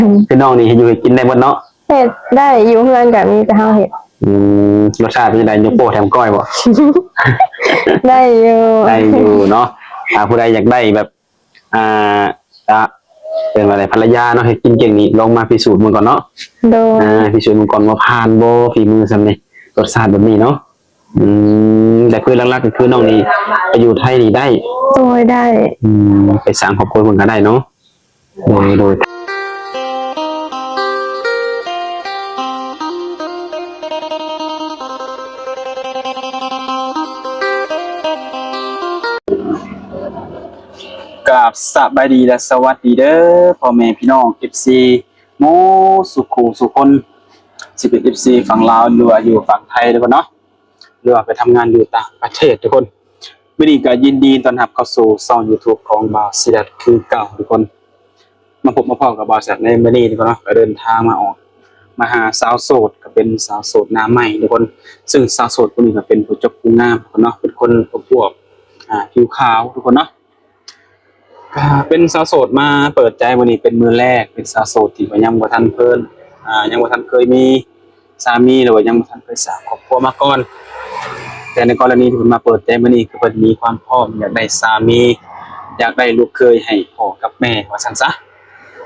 ຄືນ້ອງນີ້ເຮັດຢູ່ເຮັດກິນໄດ້ເບິດເນາະ? ເຮັດໄດ້ ຢູ່ເຮືອນກໍມີແຕ່ເຮົາເຮັດ. ອືມ ລົດຊາດເປັນຈັ່ງໃດ? ຍົກໂປ້ແຖມກ້ອຍບໍ່? ໄດ້ຢູ່ ໄດ້ຢູ່ເນາະ. ຖ້າຜູ້ໃດຢາກໄດ້ແບບ ອ່າ ຈະເອີ້ນວ່າໃດ ພັນລະຍາເນາະ ເຮັດກິນເກັ່ງນີ້ ລອງມາພິສູດເບິ່ງກ່ອນເນາະ. ໂດຍ ອ່າ ພິສູດເບິ່ງກ່ອນວ່າຜ່ານບໍ່ ຝີມືຊ່ຳນີ້ ລົດຊາດແບບນີ້ເນາະ. ອືມ ແຕ່ຄືຫຼັກໆ ກໍຄືນ້ອງນີ້ໄປຢູ່ໄທນີ້ໄດ້? ໂດຍ ໄດ້. ອືມ ໄປສ້າງຄອບຄົວເພິ່ນກໍໄດ້ເນາະ. ໂດຍ ໂດຍ. ກາບສະບາຍດີ ແລະ ສະຫວັດດີເດີ ພໍ່ແມ່ພີ່ນ້ອງ ເອັຟຊີ ໝົດສູ່ຄູ່ສູ່ຄົນ ຊິເປັນ ເອັຟຊີ ຝັ່ງລາວ ຫຼືວ່າຢູ່ຝັ່ງໄທທຸກຄົນເນາະ ຫຼືວ່າໄປທຳງານຢູ່ຕ່າງປະເທດທຸກຄົນ. ມື້ນີ້ກໍຍິນດີຕ້ອນຮັບເຂົ້າສູ່ຊ່ອງ YouTube ຂອງບ່າວສີດັດຄືເກົ່າທຸກຄົນ. ມາພົບມາພໍ້ກັບບ່າວສີດັດໃນມື້ນີ້ທຸກຄົນເນາະ ກໍເດີນທາງມາອອກ ມາຫາສາວໂສດ ກໍເປັນສາວໂສດໜ້າໃໝ່ທຸກຄົນ. ຊຶ່ງສາວໂສດຜູ້ນີ້ກໍເປັນຜູ້ຈົບຜູ້ງາມທຸກຄົນເນາະ ເປັນຄົນອວບໆ ອ່າ ຜິວຂາວທຸກຄົນເນາະ. ກໍເປັນສາວໂສດມາເປີດໃຈມື້ນີ້ເປັນມື້ແລກ ເປັນສາວໂສດທີ່ວ່າຍັງບໍ່ທັນເພີ້ນ ອ່າ ຍັງບໍ່ທັນເຄີຍມີສາມີ ຫຼືວ່າຍັງບໍ່ທັນເຄີຍສ້າງຄອບຄົວມາກ່ອນ. ແຕ່ໃນກໍລະນີທີ່ເພິ່ນມາເປີດໃຈມື້ນີ້ ຄືເພິ່ນມີຄວາມພ້ອມຢາກໄດ້ສາມີ ຢາກໄດ້ລູກເຂີຍໃຫ້ພໍ່ກັບແມ່ວ່າຊັ້ນຊະ.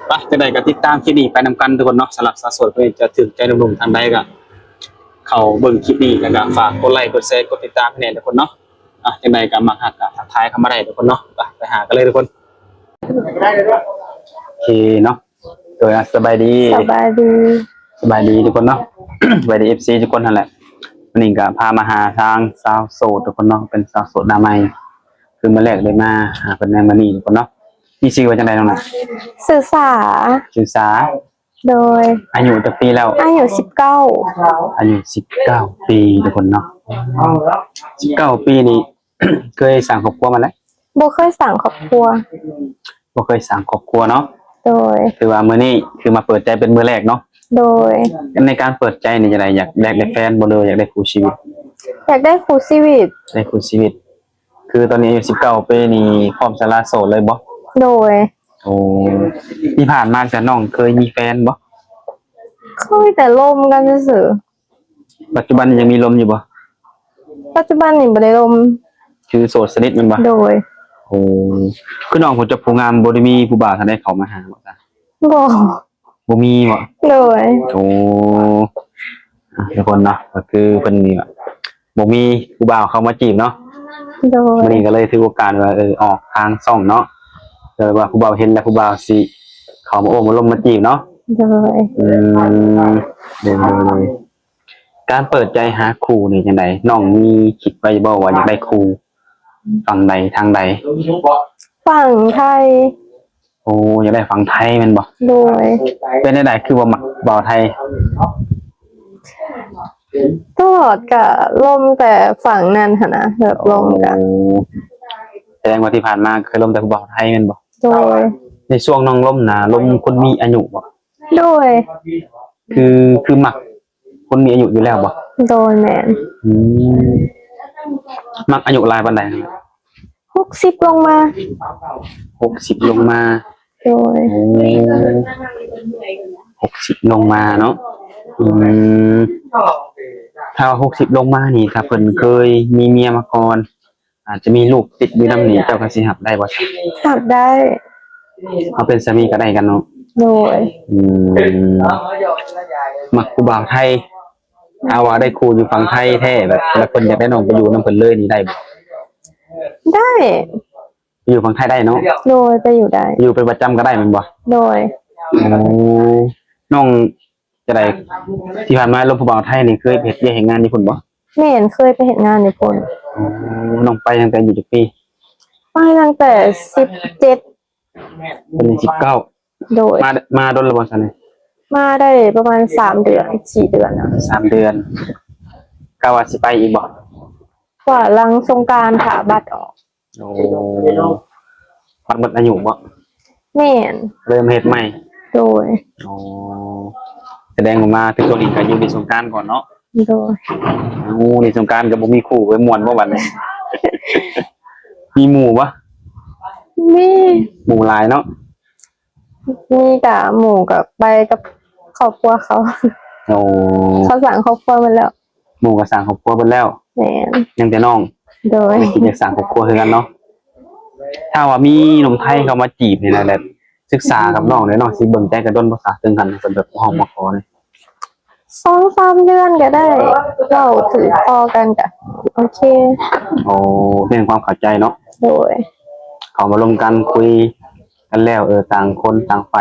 ປະ ຈັ່ງໃດກໍຕິດຕາມຄລິບນີ້ໄປນຳກັນທຸກຄົນເນາະ. ສຳລັບສາວໂສດເພິ່ນຈະຖືກໃຈໜຸ່ມໆທ່ານໃດກໍເຂົ້າເບິ່ງຄລິບນີ້ ແລ້ວກໍຝາກກົດໄລ ກົດແຊ ກົດຕິດຕາມໃຫ້ແດ່ທຸກຄົນເນາະ. ອ່ະ ຈັ່ງໃດກໍມັກຮັກກໍທັກທາຍເຂົ້າມາໄດ້ທຸກຄົນເນາະ. ໄປ ໄປຫາກັນເລີຍທຸກຄົນ. ໂອເຄເນາະ. ໂດຍ ອ່ະ ສະບາຍດີ ສະບາຍດີ ສະບາຍດີທຸກຄົນເນາະ. ສະບາຍດີ ເອັຟຊີ ທຸກຄົນຫັ້ນແຫຼະ. ມື້ນີ້ກໍພາມາຫາທາງສາວໂສດທຸກຄົນເນາະ ເປັນສາວໂສດໜ້າໃໝ່ ຄືມື້ແລກໄດ້ມາຫາເພິ່ນໃນມື້ນີ້ທຸກຄົນເນາະ. ມີຊື່ວ່າຈັ່ງໃດນ້ອງນະ? ຊື່ສາ ຊື່ສາ. ໂດຍ. ອາຍຸຈັກປີແລ້ວ? ອາຍຸສິບເກົ້າ. ອາຍຸສິບເກົ້າປີທຸກຄົນເນາະ. ສິບເກົ້າປີນີ້ ເຄີຍສ້າງຄອບຄົວມາແລ້ວ? ບໍ່ເຄີຍສ້າງຄອບຄົວ. ບໍ່ເຄີຍສ້າງຄອບຄົວເນາະ. ໂດຍ. ຖືວ່າມື້ນີ້ຄືມາເປີດໃຈເປັນມື້ແລກເນາະ. ໂດຍ. ໃນການເປີດໃຈນີ້ຈັ່ງໃດ ຢາກ ຢາກໄດ້ແຟນບໍ່ ຫຼືຢາກໄດ້ຄູ່ຊີວິດ? ຢາກໄດ້ຄູ່ຊີວິດ. ໄດ້ຄູ່ຊີວິດ. ຄືຕອນນີ້ອາຍຸສິບເກົ້າປີນີ້ ພ້ອມສະຫຼະໂສດເລີຍບໍ່? ໂດຍ. ໂອ້ ທີ່ຜ່ານມາຊະ ນ້ອງເຄີຍມີແຟນບໍ່? ເຄີຍແຕ່ລົມກັນຊື່ໆ. ປັດຈຸບັນນີ້ຍັງມີລົມຢູ່ບໍ່? ປັດຈຸບັນນີ້ບໍ່ໄດ້ລົມ. ຄືໂສດສະໜິດແມ່ນບໍ່? ໂດຍ. ໂອ້ ຄືນ້ອງຜູ້ຈົບຜູ້ງາມ ບໍ່ໄດ້ມີຜູ້ບ່າວທ່ານໃດເຂົ້າມາຫາບໍ່ຊະ? ບໍ່. ບໍ່ມີບໍ່? ໂດຍ. ໂອ້ ອ່ະ ທຸກຄົນເນາະ ກໍຄືເພິ່ນນີ້ແບບບໍ່ມີຜູ້ບ່າວເຂົ້າມາຈີບເນາະ. ໂດຍ. ມື້ນີ້ກໍເລີຍຖືໂອກາດວ່າ ເອີ ອອກທາງຊ່ອງເນາະ ເພື່ອວ່າຜູ້ບ່າວເຫັນແລ້ວ ຜູ້ບ່າວຊິເຂົ້າມາໂອ້ມາລົມມາຈີບເນາະ. ໂດຍ. ອືມ ໂດຍ ໂດຍ ໂດຍ. ການເປີດໃຈຫາຄູ່ນີ້ຈັ່ງໃດ? ນ້ອງມີຄິດໄວ້ບໍ່ວ່າຢາກໄດ້ຄູ່ຝັ່ງໃດທາງໃດ? ຝັ່ງໄທ. ໂອ້ ຢາກໄດ້ຝັ່ງໄທແມ່ນບໍ່? ໂດຍ. ເປັນແນວໃດຄືວ່າມັກບ່າວໄທ? ຕະຫຼອດກະລົມແຕ່ຝັ່ງນັ້ນຫັ້ນນະ ແບບລົມກະ. ໂອ້ ສະແດງວ່າທີ່ຜ່ານມາເຄີຍລົມແຕ່ຜູ້ບ່າວໄທແມ່ນບໍ່? ໂດຍ. ໃນຊ່ວງນ້ອງລົມນະ ລົມຄົນມີອາຍຸບໍ່? ໂດຍ. ຄື ຄືມັກຄົນມີອາຍຸຢູ່ແລ້ວບໍ່? ໂດຍ ແມ່ນ. ອືມ ມັກອາຍຸຫຼາຍປານໃດ? ຫົກສິບລົງມາ. ຫົກສິບລົງມາ. ໂດຍ. ໂອ້ ຫົກສິບລົງມາເນາະ. ອືມ ຖ້າຫົກສິບລົງມານີ້ ຖ້າເພິ່ນເຄີຍມີເມຍມາກ່ອນ ອາດຈະມີລູກຕິດຢູ່ນຳນີ້ ເຈົ້າກໍຊິຮັບໄດ້ບໍ່? ຮັບໄດ້. ເຮົາເປັນສາມີກໍໄດ້ກັນເນາະ. ໂດຍ. ອືມ ມັກຜູ້ບ່າວໄທ ຖ້າວ່າໄດ້ຄູ່ຢູ່ຝັ່ງໄທແທ້ ແບບ ແລ້ວເພິ່ນຢາກໄດ້ນ້ອງໄປຢູ່ນຳເພິ່ນເລີຍນີ້ໄດ້ບໍ່? ໄດ້. ຢູ່ຝັ່ງໄທໄດ້ເນາະ? ໂດຍ ໄປຢູ່ໄດ້. ຢູ່ເປັນປະຈຳກໍໄດ້ແມ່ນບໍ່? ໂດຍ. ໂອ້ ນ້ອງ ຈັ່ງໃດ ທີ່ຜ່ານມາລົມຜູ້ບ່າວໄທນີ້ ເຄີຍໄປເຮັດວຽກເຮັດງານຢູ່ພຸ້ນບໍ່? ແມ່ນ ເຄີຍໄປເຮັດງານຢູ່ພຸ້ນ. ໂອ້ ນ້ອງໄປຕັ້ງແຕ່ອາຍຸຈັກປີ? ໄປຕັ້ງແຕ່ສິບເຈັດ. ຕອນນີ້ສິບເກົ້າ. ໂດຍ. ມາ ມາດົນແລ້ວບໍ່ຊັ້ນ? ມາໄດ້ປະມານສາມເດືອນ ສີ່ເດືອນນະ. ສາມເດືອນ. ກະວ່າຊິໄປອີກບໍ່? ວ່າຫຼັງສົງການຖ້າບັດອອກ. ໂອ້ ບັດໝົດອາຍຸບໍ່? ແມ່ນ. ເລີ່ມເຮັດໃໝ່. ໂດຍ. ໂອ້ ສະແດງວ່າມາເທື່ອນີ້ກໍຢູ່ໃນສົງການກ່ອນເນາະ? ໂດຍ. ໂອ້ ໃນສົງການກໍບໍ່ມີຄູ່ໄປມ່ວນບໍ່ບັດນີ້? ມີໝູ່ບໍ່? ມີ. ໝູ່ຫຼາຍເນາະ? ມີກະໝູ່ກະໄປກັບຄອບຄົວເຂົາ. ໂອ້ ເຂົາສ້າງຄອບຄົວໝົດແລ້ວ. ໝູ່ກໍສ້າງຄອບຄົວເບິດແລ້ວ. ແມ່ນ. ຍັງແຕ່ນ້ອງ. ໂດຍ. ຄິດຢາກສ້າງຄອບຄົວຄືກັນເນາະ. ຖ້າວ່າມີໜຸ່ມໄທເຂົ້າມາຈີບນີ້ນະ ແບບສຶກສາກັບນ້ອງເດ້ ນ້ອງຊິເບິ່ງໃຈກັນດົນບໍ່ຊະ ເຖິງຂັ້ນເພິ່ນແບບຮ້ອງມາຂໍນີ້? ສອງສາມເດືອນກໍໄດ້ ເວົ້າຖືກຕໍ່ກັນກໍໂອເຄ. ໂອ້ ເປັນຄວາມເຂົ້າໃຈເນາະ. ໂດຍ. ເຂົ້າມາລົມກັນ ຄຸຍກັນແລ້ວ ເອີ ຕ່າງຄົນຕ່າງໄປ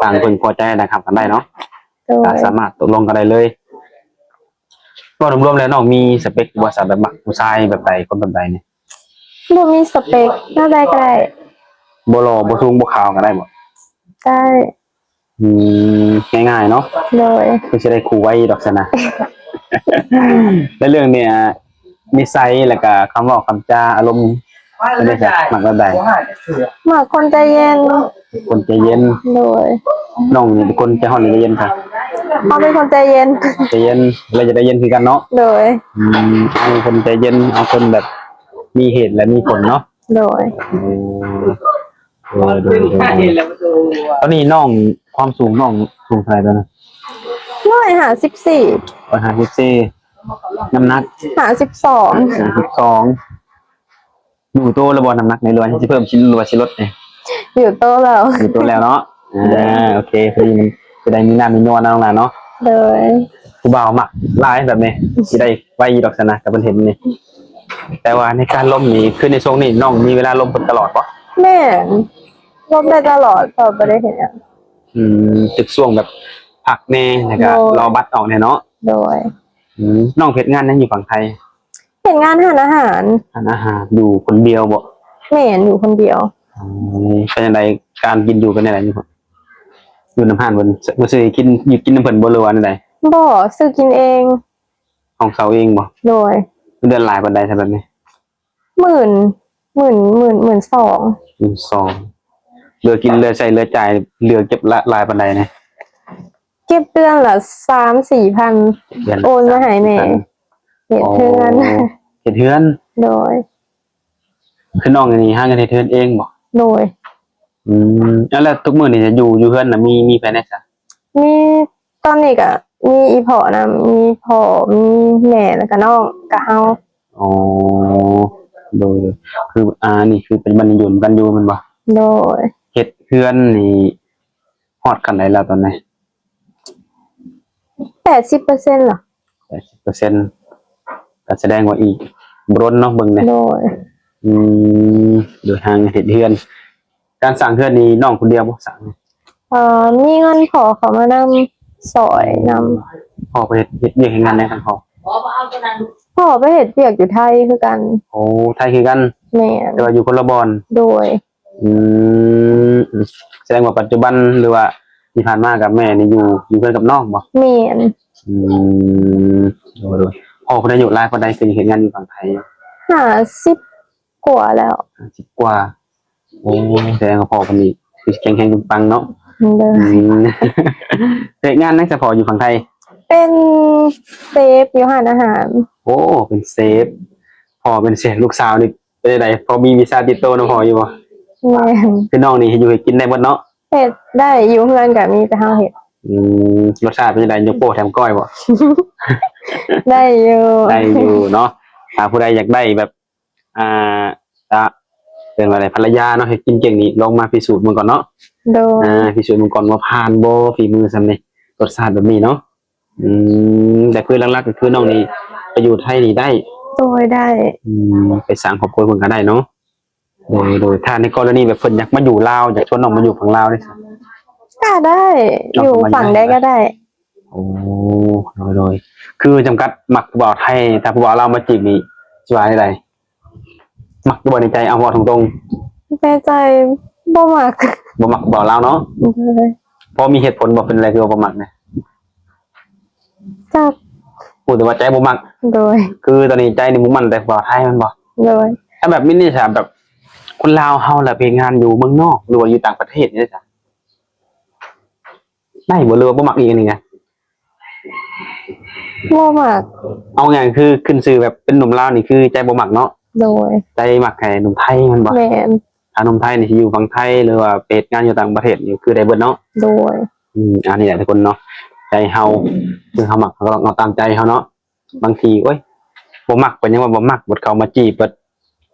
ຕ່າງເພິ່ງພໍໃຈ ຕ່າງຮັບກັນໄດ້ເນາະ. ໂດຍ. ກໍສາມາດຕົກລົງກັນໄດ້ເລີຍ. ເວົ້າລວມໆແລ້ວ ນ້ອງມີສະເປັກບໍ່ຊະ ແບບມັກຜູ້ຊາຍແບບໃດ ຄົນແບບໃດນີ້? ບໍ່ມີສະເປັກ ແນວໃດກໍໄດ້. ບໍ່ຫຼໍ່ ບໍ່ສູງ ບໍ່ຂາວກໍໄດ້ບໍ່? ໄດ້. ອືມ ງ່າຍໆເນາະ. ໂດຍ. ຄືຊິໄດ້ຄູ່ໄວດອກຊັ້ນນະ. ແລະເລື່ອງນີ້ ນິໄສ ແລ້ວກະຄຳເວົ້າຄຳຈາ ອາລົມ ເປັນຈັ່ງໃດ? ມັກແບບໃດ? ມັກຄົນໃຈເຢັນ. ຄົນໃຈເຢັນ. ໂດຍ. ນ້ອງນີ້ເປັນຄົນໃຈຮ້ອນ ຫຼືໃຈເຢັນຄະ? ເຮົາເປັນຄົນໃຈເຢັນ. ໃຈເຢັນ ແລ້ວຢາກໄດ້ເຢັນຄືກັນເນາະ. ໂດຍ. ອືມ ເອົາຄົນໃຈເຢັນ ເອົາຄົນແບບມີເຫດ ແລະ ມີຜົນເນາະ. ໂດຍ. ໂອ້ ໂດຍ ໂດຍ ໂດຍ. ຕອນນີ້ນ້ອງ ຄວາມສູງນ້ອງສູງເທົ່າໃດຕອນນີ້? ຮ້ອຍຫ້າສິບສີ່. ຮ້ອຍຫ້າສິບສີ່. ນ້ຳໜັກ? ຫ້າສິບສອງ. ຫ້າສິບສອງ. ຢູ່ໂຕແລ້ວບໍ່ ນ້ຳໜັກນີ້ ຫຼືວ່າຊິເພີ່ມ ຊິ ຫຼືວ່າຊິລົດນີ້? ຢູ່ໂຕແລ້ວ. ຢູ່ໂຕແລ້ວເນາະ. ໂດຍ. ອ່າ ໂອເຄ ພໍດີມັນຈະໄດ້ມີນ້ຳມີນົວນຳນ້ອງຫຼາເນາະ. ໂດຍ. ຜູ້ບ່າວມັກຫຼາຍແບບນີ້ ຊິໄດ້ໄວຢູ່ດອກຊັ້ນນະ ຖ້າເພິ່ນເຫັນນີ້. ແຕ່ວ່າໃນການລົມນີ້ ຄືໃນຊ່ວງນີ້ນ້ອງມີເວລາລົມເພິ່ນຕະຫຼອດບໍ່? ແມ່ນ ລົມໄດ້ຕະຫຼອດ ເພາະບໍ່ໄດ້ເຮັດຫຍັງ. ອືມ ຖືກຊ່ວງແບບພັກແດ່ ແລ້ວກໍ ໂດຍ ລໍບັດອອກແດ່ເນາະ. ໂດຍ. ອືມ ນ້ອງເຮັດງານຫຍັງຢູ່ຝັ່ງໄທ? ເຮັດງານຮ້ານອາຫານ. ຮ້ານອາຫານ ຢູ່ຄົນດຽວບໍ່? ແມ່ນ ຢູ່ຄົນດຽວ. ອືມ ເປັນຈັ່ງໃດ ການກິນຢູ່ເປັນຈັ່ງໃດ? ຢູ່ນຳຮ້ານເພິ່ນ ບໍ່ຊື້ກິນ ຢູ່ກິນນຳເພິ່ນບໍ່ ຫຼືວ່າແນວໃດ? ບໍ່ ຊື້ກິນເອງ. ຫ້ອງເຊົ່າເອງບໍ່? ໂດຍ. ເງິນເດືອນຫຼາຍປານໃດຊະແບບນີ້? ໝື່ນ ໝື່ນ ໝື່ນ ໝື່ນສອງ. ໝື່ນສອງ. ເຫຼືອກິນເຫຼືອໃຊ້ເຫຼືອຈ່າຍ ເຫຼືອເກັບຫຼາຍປານໃດນີ້? ເກັບເດືອນລະສາມສີ່ພັນ ເດືອນລະ ໂອນມາໃຫ້ແມ່. ສາມສີ່ພັນ. ເຮັດເຮືອນ. ອໍ ເຮັດເຮືອນ. ໂດຍ. ຄືນ້ອງນີ້ຫາເງິນເຮັດເຮືອນເອງບໍ່? ໂດຍ. ອືມ ແລ້ວທຸກມື້ນີ້ຢູ່ ຢູ່ເຮືອນນະ ມີ ມີໃຜແດ່ຊະ? ມີ ຕອນນີ້ກະມີອີ່ພໍ່ນຳ ມີພໍ່ ມີແມ່ ແລ້ວກະນ້ອງ ກະເຮົາ. ອໍ ໂດຍ. ຄື ອ່າ ນີ້ຄືເປັນບ້ານຢູ່ນຳກັນຢູ່ແມ່ນບໍ່? ໂດຍ. ເຮັດເຮືອນນີ້ຮອດຂັ້ນໃດແລ້ວຕອນນີ້? ແປດສິບເປີເຊັນລະ. ແປດສິບເປີເຊັນ ກໍສະແດງວ່າອີກບໍ່ດົນເນາະ ເບິ່ງແດ່. ໂດຍ. ອືມ ໂດຍ ຫາເຮັດເຮືອນ ການສ້າງເຮືອນນີ້ນ້ອງຄົນດຽວບໍ່ສ້າງ? ເອີ ມີເງິນພໍ່ເຂົ້າມານຳ ຊ່ອຍນຳ. ພໍ່ໄປເຮັດ ເຮັດວຽກເຮັດງານໃນທາງພໍ່? ພໍ່ໄປເຮັດວຽກຢູ່ໄທຄືກັນ. ໂອ້ ໄທຄືກັນ. ແມ່ນ. ແຕ່ວ່າຢູ່ຄົນລະບ່ອນ. ໂດຍ. ອືມ ສະແດງວ່າປັດຈຸບັນ ຫຼືວ່າທີ່ຜ່ານມາກັບແມ່ນີ້ຢູ່ ຢູ່ເຮືອນກັບນ້ອງບໍ່? ແມ່ນ. ອືມ ໂດຍ ໂດຍ. ພໍ່ເພິ່ນອາຍຸຫຼາຍປານໃດ ເພິ່ນເຮັດງານຢູ່ຝັ່ງໄທ? ຫ້າສິບກວ່າແລ້ວ. ຫ້າສິບກວ່າ. ໂອ້ ສະແດງວ່າພໍ່ເພິ່ນນີ້ຄືຊິແຂງແຮງປຶງປັງເນາະ. ໂດຍ. ອືມ ເຮັດງານຫຍັງສະພໍ່ຢູ່ຝັ່ງໄທ? ເປັນເຊຟຢູ່ຮ້ານອາຫານ. ໂອ້ ເປັນເຊຟ. ພໍ່ເປັນເຊຟ ລູກສາວນີ້ ເປັນຈັ່ງໃດ ພໍມີວິຊາຕິດໂຕນຳພໍ່ຢູ່ບໍ່? ແມ່ນ. ຄືນ້ອງນີ້ເຮັດຢູ່ເຮັດກິນໄດ້ໝົດເນາະ? ເຮັດໄດ້ ຢູ່ເຮືອນກະມີແຕ່ເຮົາເຮັດ. ອືມ ລົດຊາດເປັນຈັ່ງໃດ ຍົກໂປ້ແຖມກ້ອຍບໍ່? ໄດ້ຢູ່ ໄດ້ຢູ່ເນາະ. ຖ້າຜູ້ໃດຢາກໄດ້ແບບ ອ່າ ຈະເອີ້ນວ່າໃດ ພັນລະຍາເນາະ ເຮັດກິນເກັ່ງນີ້ ລອງມາພິສູດເບິ່ງກ່ອນເນາະ. ໂດຍ. ອ່າ ພິສູດເບິ່ງກ່ອນວ່າຜ່ານບໍ່ ຝີມືຊ່ຳນີ້ ລົດຊາດແບບນີ້ເນາະ. ອືມ ແຕ່ຄືຫຼັກໆກໍຄືນ້ອງນີ້ໄປຢູ່ໄທນີ້ໄດ້? ໂດຍ ໄດ້. ອືມ ໄປສ້າງຄອບຄົວເພິ່ນກໍໄດ້ເນາະ. ໂດຍ ໂດຍ. ຖ້າໃນກໍລະນີແບບເພິ່ນຢາກມາຢູ່ລາວ ຢາກຊວນນ້ອງມາຢູ່ຝັ່ງລາວເດ້? ກໍໄດ້ ເນາະ ຢູ່ຝັ່ງໃດກໍໄດ້. ໂອ້ ໂດຍ ໂດຍ. ຄືຈຳກັດມັກຜູ້ບ່າວໄທ ຖ້າຜູ້ບ່າວລາວມາຈີບນີ້ ຊິວ່າແນວໃດ? ມັກຢູ່ບໍ່ໃນໃຈ? ເອົາເວົ້າຕົງໆ. ໃນໃຈບໍ່ມັກ. ບໍ່ມັກຜູ້ບ່າວລາວເນາະ? ໂດຍ. ພໍມີເຫດຜົນບໍ່ ເປັນຫຍັງຄືວ່າບໍ່ມັກນະ? ຈັກ ຮູ້ແຕ່ວ່າໃຈບໍ່ມັກ. ໂດຍ. ຄືຕອນນີ້ໃຈນີ້ມຸ່ງໝັ້ນແຕ່ຜູ້ບ່າວໄທແມ່ນບໍ່? ໂດຍ. ຖ້າແບບນີ້ນີ້ຊະ ແບບຄົນລາວເຮົາລະໄປເຮັດງານຢູ່ເມືອງນອກ ຫຼືວ່າຢູ່ຕ່າງປະເທດນີ້ຊະ ໄດ້ບໍ່ ຫຼືວ່າບໍ່ມັກອີກອັນນີ້ນະ? ບໍ່ມັກ. ເອົາງ່າຍຄືຂຶ້ນຊື່ແບບເປັນໜຸ່ມລາວນີ້ຄືໃຈບໍ່ມັກເນາະ? ໂດຍ. ໃຈມັກໃຫ້ໜຸ່ມໄທແມ່ນບໍ່? ແມ່ນ. ຖ້າໜຸ່ມໄທນີ້ຊິຢູ່ຝັ່ງໄທ ຫຼືວ່າໄປເຮັດງານຢູ່ຕ່າງປະເທດນີ້ຄືໄດ້ເບິດເນາະ. ໂດຍ. ອືມ ອັນນີ້ແຫຼະທຸກຄົນເນາະ ໃຈເຮົາ ຄືເຮົາມັກ ເຮົາກໍຕ້ອງເອົາຕາມໃຈເຮົາເນາະ. ບາງທີ ໂອ້ຍ ບໍ່ມັກ ເພິ່ນຍັງວ່າບໍ່ມັກ ບັດເຂົ້າມາຈີບ ບັດ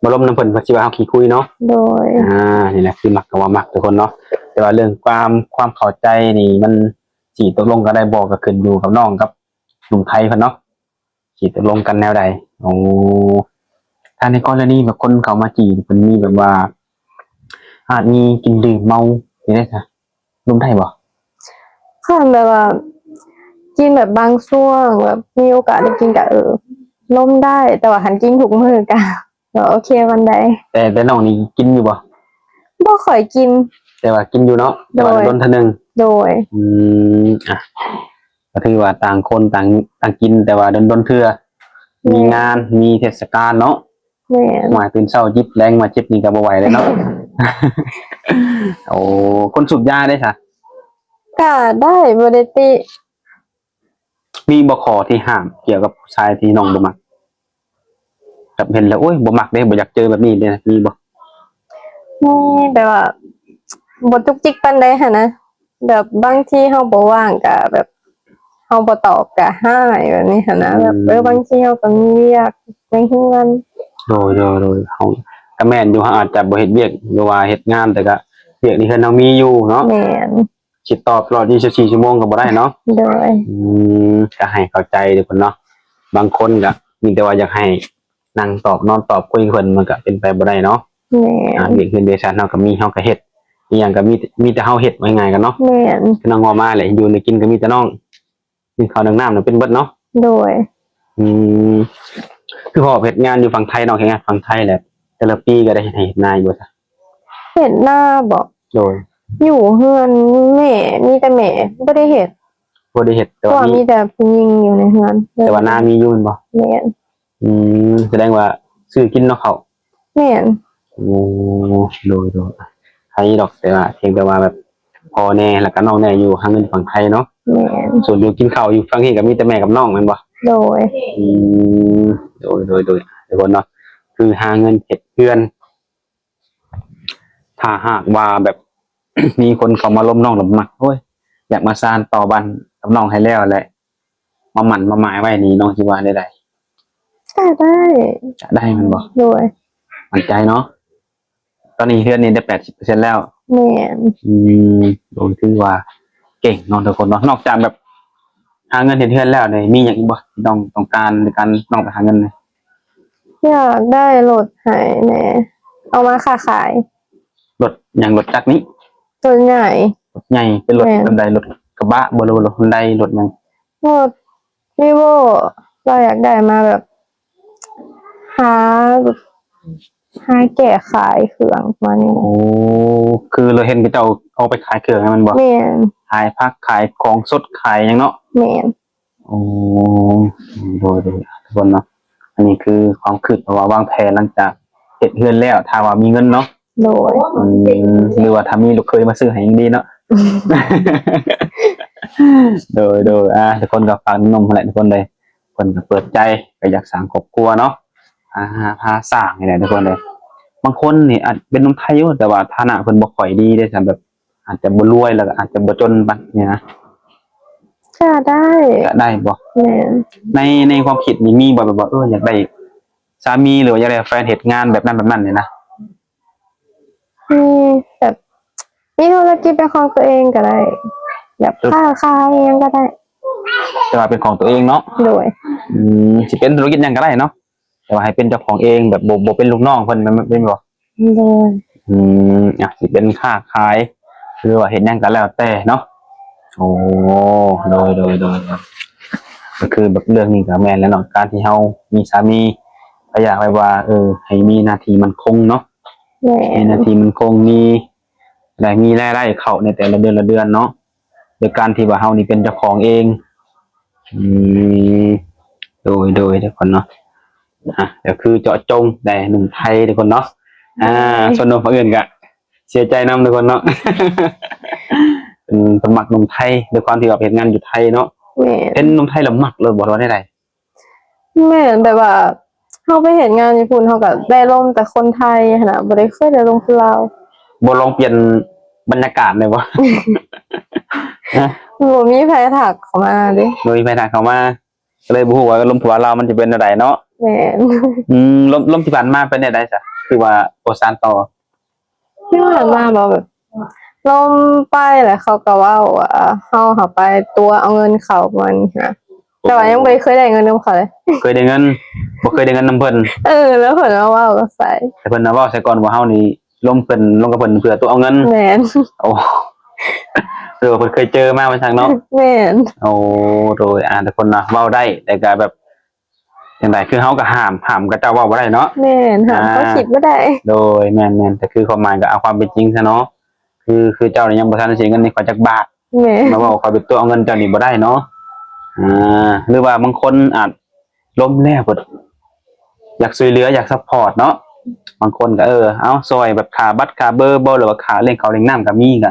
ມາລົມນຳເພິ່ນ ເພິ່ນຊິວ່າເຮົາຂີ້ຄຸຍເນາະ. ໂດຍ. ອ່າ ນີ້ແຫຼະ ຄືມັກກໍວ່າມັກທຸກຄົນເນາະ. ແຕ່ວ່າເລື່ອງຄວາມ ຄວາມເຂົ້າໃຈນີ້ ມັນຊິຕົກລົງກັນໄດ້ບໍ່ ກໍຂຶ້ນຢູ່ກັບນ້ອງກັບໜຸ່ມໄທເພິ່ນເນາະ ຊິຕົກລົງກັນແນວໃດ. ໂອ້ ຖ້າໃນກໍລະນີແບບຄົນເຂົ້າມາຈີບ ເພິ່ນມີແບບວ່າ ອາດມີກິນດື່ມເມົາ ຈັ່ງໃດຊະ ລົມໄດ້ບໍ່? ຄັນແບບວ່າກິນແບບບາງຊ່ວງ ແບບມີໂອກາດໄດ້ກິນກະ ເອີ ລົມໄດ້ ແຕ່ວ່າຄັນກິນທຸກມື້ກະ ກໍໂອເຄປານໃດ. ແຕ່ ແຕ່ນ້ອງນີ້ກິນຢູ່ບໍ່? ບໍ່ຄ່ອຍກິນ ແຕ່ວ່າກິນຢູ່ເນາະ. ແຕ່ວ່າ ໂດຍ ດົນເທື່ອໜຶ່ງ. ໂດຍ. ອືມ ອ່ະ ກໍຖືວ່າຕ່າງຄົນຕ່າງ ຕ່າງກິນ ແຕ່ວ່າດົນໆເທື່ອ. ແມ່ນ. ມີງານ ມີເທດສະການເນາະ. ແມ່ນ. ວ່າຕື່ນເຊົ້າຈິບ ແລງມາຈິບນີ້ກໍບໍ່ໄຫວແລ້ວເນາະ. ໂອ້ ຄົນສູບຢາເດ້ຊະ? ກະໄດ້ ບໍ່ໄດ້ຕິ. ມີບໍ່ຂໍ້ທີ່ຫ້າມກ່ຽວກັບຜູ້ຊາຍທີ່ນ້ອງບໍ່ມັກ? ແບບເຫັນແລ້ວ ໂອ້ຍ ບໍ່ມັກເດ້ ບໍ່ຢາກເຈີແບບນີ້ເດ້ ມີບໍ່? ມີ ແບບວ່າບໍ່ຈຸກຈິກປານໃດຫັ້ນນະ. ແບບບາງທີເຮົາບໍ່ວ່າງກະແບບ ເຮົາບໍ່ຕອບກະຮ້າຍແບບນີ້ຫັ້ນນະ. ອືມ ແບບ ເອີ ບາງທີເຮົາກໍມີວຽກໃນເຮືອນ. ໂດຍ ໂດຍ ໂດຍ. ເຮົາ ກໍແມ່ນຢູ່ ເຮົາອາດຈະບໍ່ເຮັດວຽກ ຫຼືວ່າເຮັດງານ ແຕ່ກະວຽກໃນເຮືອນເຮົາມີຢູ່ເນາະ. ແມ່ນ. ຊິຕອບຕະຫຼອດຊາວສີ່ຊົ່ວໂມງກໍບໍ່ໄດ້ເນາະ. ໂດຍ. ອືມ ກໍໃຫ້ເຂົ້າໃຈທຸກຄົນເນາະ. ບາງຄົນກໍມີແຕ່ວ່າຢາກໃຫ້ນັ່ງຕອບ ນອນຕອບ ຄຸຍເພິ່ນ ມັນກໍເປັນໄປບໍ່ໄດ້ເນາະ. ແມ່ນ. ອ່າ ວຽກເຮືອນວຽກຊານເຮົາກໍມີ ເຮົາກໍເຮັດ ອີ່ຫຍັງກໍມີ ມີແຕ່ເຮົາເຮັດ ວ່າງ່າຍໆກັນເນາະ. ແມ່ນ. ຄືນ້ອງເວົ້າມາແຫຼະ ຢູ່ໃນກິນກໍມີແຕ່ນ້ອງ ໜຶ້ງເຂົ້າໜຶ້ງນ້ຳນະເປັນເບິດເນາະ. ໂດຍ. ອືມ ຄືພໍ່ເຮັດງານຢູ່ຝັ່ງໄທ ນ້ອງເຮັດງານຝັ່ງໄທແຫຼະ ແຕ່ລະປີກໍໄດ້ເຮັດໄຮ່ເຮັດນາຢູ່ບໍ່ຊະ? ເຮັດນາບໍ? ໂດຍ. ຢູ່ເຮືອນແມ່ ມີແຕ່ແມ່ ບໍ່ໄດ້ເຮັດ. ບໍ່ໄດ້ເຮັດ ແຕ່ວ່າມີ ມີແຕ່ຜູ້ຍິງຢູ່ໃນເຮືອນ. ແຕ່ວ່ານາມີຢູ່ແມ່ນບໍ່? ແມ່ນ. ອືມ ສະແດງວ່າຊື້ກິນເນາະເຂົ້າ. ແມ່ນ. ໂອ້ ໂດຍ ໂດຍ ໃຫ້ດອກ ແຕ່ວ່າ ພຽງແຕ່ວ່າແບບພໍ່ແດ່ ແລ້ວກໍນ້ອງແດ່ ຢູ່ຫາເງິນຝັ່ງໄທເນາະ. ແມ່ນ. ສ່ວນຢູ່ກິນເຂົ້າຢູ່ຝັ່ງນີ້ກໍມີແຕ່ແມ່ກັບນ້ອງແມ່ນບໍ່? ໂດຍ. ອືມ ໂດຍ ໂດຍ ໂດຍ ທຸກຄົນເນາະ ຄືຫາເງິນເຮັດເຮືອນ ຖ້າຫາກວ່າແບບ ມີຄົນເຂົ້າມາລົມນ້ອງແລ້ວມັກ ໂອ້ຍ ຢາກມາສານຕໍ່ບ້ານກັບນ້ອງໃຫ້ແລ້ວແຫຼະ ມາໝັ້ນມາໝາຍໄວ້ນີ້ ນ້ອງຊິວ່າແນວໃດ? ກໍໄດ້. ຈະໄດ້ແມ່ນບໍ່? ໂດຍ. ໝັ້ນໃຈເນາະ. ຕອນນີ້ເຮືອນນີ້ໄດ້ແປດສິບເປີເຊັນແລ້ວ. ແມ່ນ. ອືມ ໂດຍ ຖືວ່າເກັ່ງເນາະທຸກຄົນເນາະ. ນອກຈາກແບບຫາເງິນເຮັດເຮືອນແລ້ວນີ້ ມີຫຍັງອີກບໍ່ທີ່ນ້ອງຕ້ອງການໃນການນ້ອງໄປຫາເງິນນີ້? ຢາກໄດ້ລົດໃຫ້ແດ່ ເອົາມາຄ້າຂາຍ. ລົດຫຍັງ? ລົດຈັກນີ້? ລົດໃຫຍ່. ລົດໃຫຍ່ ເປັນລົດ ແມ່ນ ແບບໃດ? ລົດກະບະບໍ່ ຫຼືວ່າລົດຮຸນໄດ ລົດຫຍັງ? ລົດ Vivo ລາວຢາກໄດ້ມາແບບ ຫາ ຫາແກ້ຂາຍເຄື່ອງປະມານນີ້. ໂອ້ ຄືລາວເຫັນເຂົາເຈົ້າເອົາໄປຂາຍເຄື່ອງແມ່ນບໍ່? ແມ່ນ. ຂາຍຜັກ ຂາຍຂອງສົດ ຂາຍຫຍັງເນາະ? ແມ່ນ. ໂອ້ ໂດຍ ໂດຍ ທຸກຄົນເນາະ ອັນນີ້ຄືຄວາມຄິດ ເພາະວ່າວາງແຜນຫຼັງຈາກເຮັດເຮືອນແລ້ວ ຖ້າວ່າມີເງິນເນາະ. ໂດຍ. ອືມ ຫຼືວ່າຖ້າມີລູກເຂີຍມາຊື້ໃຫ້ຍັງດີເນາະ. ໂດຍ ໂດຍ ອ່າ ທຸກຄົນກໍຝາກໜຸ່ມໆຫັ້ນແຫຼະ ທຸກຄົນເດີ ເພິ່ນກໍເປີດໃຈ ກໍຢາກສ້າງຄອບຄົວເນາະ ອ່າ ພາສ້າງນີ້ແຫຼະ ທຸກຄົນເດີ. ບາງຄົນນີ້ອາດເປັນໜຸ່ມໄທຢູ່ ແຕ່ວ່າຖານະເພິ່ນບໍ່ຄ່ອຍດີເດ້ ແບບ ອາດຈະບໍ່ລວຍ ແລ້ວກໍອາດຈະບໍ່ຈົນປານນີ້ນະ. ກໍໄດ້. ກໍໄດ້ບໍ່? ແມ່ນ. ໃນ ໃນຄວາມຄິດນີ້ມີບໍ່ ແບບວ່າ ເອີ ຢາກໄດ້ສາມີ ຫຼືວ່າຢາກໄດ້ແຟນເຮັດງານແບບນັ້ນແບບນັ້ນນີ້ນະ? ມີ ແບບ ມີທຸລະກິດເປັນຂອງຕົວເອງກໍໄດ້ ແບບ ເອີ ຄ້າຂາຍຫຍັງກໍໄດ້ ແຕ່ວ່າເປັນຂອງຕົວເອງເນາະ? ໂດຍ. ອືມ ຊິເປັນທຸລະກິດຫຍັງກໍໄດ້ເນາະ ແຕ່ວ່າໃຫ້ເປັນເຈົ້າຂອງເອງ ແບບບໍ່ ບໍ່ເປັນລູກນ້ອງເພິ່ນ ແມ່ນບໍ່? ໂດຍ. ອືມ ອາ ຊິເປັນຄ້າຂາຍ ຫຼືວ່າເຮັດຫຍັງກໍແລ້ວແຕ່ເນາະ. ໂອ້ ໂດຍ ໂດຍ ໂດຍ ກໍຄືແບບເລື່ອງນີ້ກໍແມ່ນແລ້ວເນາະ ການທີ່ເຮົາມີສາມີ ກໍຢາກແບບວ່າ ເອີ ໃຫ້ມີໜ້າທີ່ໝັ້ນຄົງເນາະ. ແມ່ນ. ມີໜ້າທີ່ໝັ້ນຄົງ ມີ ໄດ້ມີລາຍໄດ້ເຂົ້າໃນແຕ່ລະເດືອນ ລະເດືອນເນາະ ໂດຍການທີ່ວ່າເຮົານີ້ເປັນເຈົ້າຂອງເອງ. ອືມ ໂດຍ ໂດຍ ທຸກຄົນເນາະ ອ່າ ກໍຄືເຈາະຈົງແຕ່ໜຸ່ມໄທ ທຸກຄົນເນາະ. ອ່າ ໂດຍ. ສ່ວນໜຸ່ມຝັ່ງອື່ນກໍເສຍໃຈນຳ ທຸກຄົນເນາະ ເປັນ ເປັນມັກໜຸ່ມໄທ ດ້ວຍຄວາມທີ່ວ່າເຮັດງານຢູ່ໄທເນາະ. ແມ່ນ. ເຫັນໜຸ່ມໄທແລ້ວມັກໂລດບໍ່ ຫຼືວ່າແນວໃດ? ແມ່ນ ແບບວ່າ ເຮົາໄປເຮັດງານຍີ່ປຸ່ນ ເຮົາກໍໄດ້ລົມແຕ່ຄົນໄທຫັ້ນນະ ບໍ່ໄດ້ເຄີຍໄດ້ລົມຄົນລາວ. ບໍ່ລອງປ່ຽນບັນຍາກາດແດ່ບໍ່? ຮະ? ບໍ່ມີໃຜທັກເຂົ້າມາເດ້. ບໍ່ມີໃຜທັກເຂົ້າມາ ກໍເລີຍບໍ່ຮູ້ວ່າລົມຜົວລາວມັນຈະເປັນແນວໃດເນາະ. ແມ່ນ. ອືມ ລົມ ລົມທີ່ຜ່ານມາເປັນແນວໃດຊະ? ຄືວ່າບໍ່ສານຕໍ່? ທີ່ຜ່ານມາບໍ່ ແບບລົມໄປແລ້ວເຂົາກໍເວົ້າວ່າເຮົາຫາໄປຕົວະເອົາເງິນເຂົາປະມານນີ້ນະ. ແຕ່ວ່າຍັງບໍ່ໄດ້ເຄີຍໄດ້ເງິນນຳເຂົາເລີຍ. ເຄີຍໄດ້ເງິນ ບໍ່ເຄີຍໄດ້ເງິນນຳເພິ່ນ. ເອີ ແລ້ວເພິ່ນມາເວົ້າກັບໃສ ແຕ່ເພິ່ນມາເວົ້າໃສ່ກ່ອນວ່າເຮົານີ້ລົມເພິ່ນ ລົມກັບເພິ່ນເພື່ອຕົວະເອົາເງິນ. ແມ່ນ. ໂອ້ ຄືວ່າເພິ່ນເຄີຍເຈີມາວ່າຊັ້ນເນາະ. ແມ່ນ. ໂອ້ ໂດຍ ອ່າ ທຸກຄົນເນາະ ເວົ້າໄດ້ ແຕ່ກໍແບບ ຈັ່ງໃດ ຄືເຮົາກໍຫ້າມ ຫ້າມເຂົາເຈົ້າເວົ້າບໍ່ໄດ້ເນາະ. ແມ່ນ ຫ້າມເຂົາຄິດບໍ່ໄດ້. ໂດຍ ແມ່ນໆ ແຕ່ຄືຄວາມໝາຍກໍເອົາຄວາມເປັນຈິງຊະເນາະ. ຄື ຄືເຈົ້ານີ້ຍັງບໍ່ທັນໄດ້ເສຍເງິນໃຫ້ຂ້ອຍຈັກບາດ. ແມ່ນ. ມາເວົ້າຂ້ອຍເປັນຕົວະເອົາເງິນເຈົ້ານີ້ບໍ່ໄດ້ເນາະ. ອ່າ ຫຼືວ່າບາງຄົນອາດລົມແລ້ວເພິ່ນຢາກຊ່ວຍເຫຼືອ ຢາກຊັບພອດເນາະ. ບາງຄົນກໍ ເອີ ເອົາຊ່ອຍແບບຄ່າບັດຄ່າເບີບໍ່ ຫຼືວ່າຄ່າລ້ຽງເຂົ້າລ້ຽງນ້ຳກໍມີ ກໍ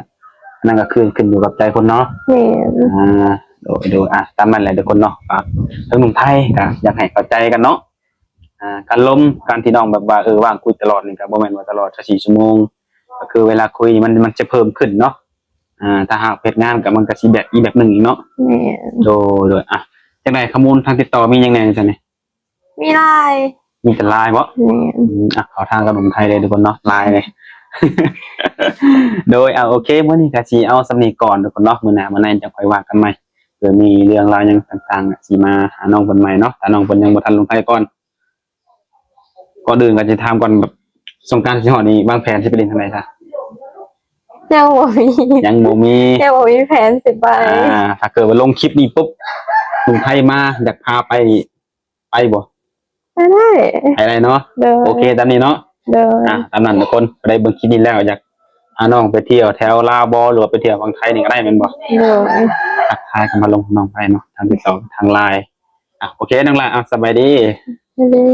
ອັນນັ້ນກໍຄືຂຶ້ນຢູ່ກັບໃຈຄົນເນາະ. ແມ່ນ. ອ່າ ໂດຍ ໂດຍ ອ່ະ ຕາມນັ້ນແຫຼະທຸກຄົນເນາະ. ອ່າ ທາງໜຸ່ມໄທກໍຢາກໃຫ້ເຂົ້າໃຈກັນເນາະ. ອ່າ ການລົມ ການທີ່ນ້ອງແບບວ່າ ເອີ ວ່າງຄຸຍຕະຫຼອດນີ້ກໍບໍ່ແມ່ນວ່າຕະຫຼອດຊາວສີ່ຊົ່ວໂມງ. ກໍຄືເວລາຄຸຍມັນ ມັນຈະເພີ່ມຂຶ້ນເນາະ. ອ່າ ຖ້າຫາກເຮັດງານກໍມັນກໍຊິແບບອີກແບບໜຶ່ງອີກເນາະ. ແມ່ນ. ໂດຍ ໂດຍ ອ່ະ ຈັ່ງໃດ ຂໍ້ມູນທາງຕິດຕໍ່ມີຫຍັງແດ່ຊັ້ນນີ້? ມີ Line. ມີແຕ່ Line ບໍ? ແມ່ນ. ອືມ ອ່ະ ເຂົ້າທາງກັບໜຸ່ມໄທເລີຍທຸກຄົນເນາະ Line ເລີຍ. ໂດຍ ເອົາ ໂອເຄ ມື້ນີ້ກໍຊິເອົາສ່ຳນີ້ກ່ອນທຸກຄົນເນາະ. ມື້ໜ້າມາໃນຈັ່ງຄ່ອຍວ່າກັນໃໝ່ ເພື່ອມີເລື່ອງລາວຫຍັງຕ່າງໆ ຊິມາຫານ້ອງເພິ່ນໃໝ່ເນາະ ຖ້ານ້ອງເພິ່ນຍັງບໍ່ທັນລົງໄທກ່ອນ. ກ່ອນອື່ນກໍຈະຖາມກ່ອນ ແບບສົງການຊິຮອດນີ້ ວາງແຜນຊິໄປຫຼິ້ນທາງໃດຊະ? ຍັງບໍ່ມີ ຍັງບໍ່ມີ ຍັງບໍ່ມີແຜນຊິໄປ. ອ່າ ຖ້າເກີດວ່າລົງຄລິບນີ້ປຸບ ໜຸ່ມໄທມາຢາກພາໄປ ໄປບໍ່? ໄປໄດ້ ໄປໄດ້ເນາະ. ໂດຍ ໂອເຄ ຕາມນີ້ເນາະ. ໂດຍ ອ່ະ ຕາມນັ້ນທຸກຄົນ ໄດ້ເບິ່ງຄລິບນີ້ແລ້ວ ຢາກພານ້ອງໄປທ່ຽວແຖວລາວບໍ່ ຫຼືວ່າໄປທ່ຽວຝັ່ງໄທນີ້ກໍໄດ້ແມ່ນບໍ່? ໂດຍ ທັກທາຍກັນມາລົງນ້ອງໄປເນາະ ທາງຕິດຕໍ່ທາງ Line. ອ່ະ ໂອເຄ ນ້ອງຫຼ້າ ອ່ະ ສະບາຍດີ. ສະບາຍດີ.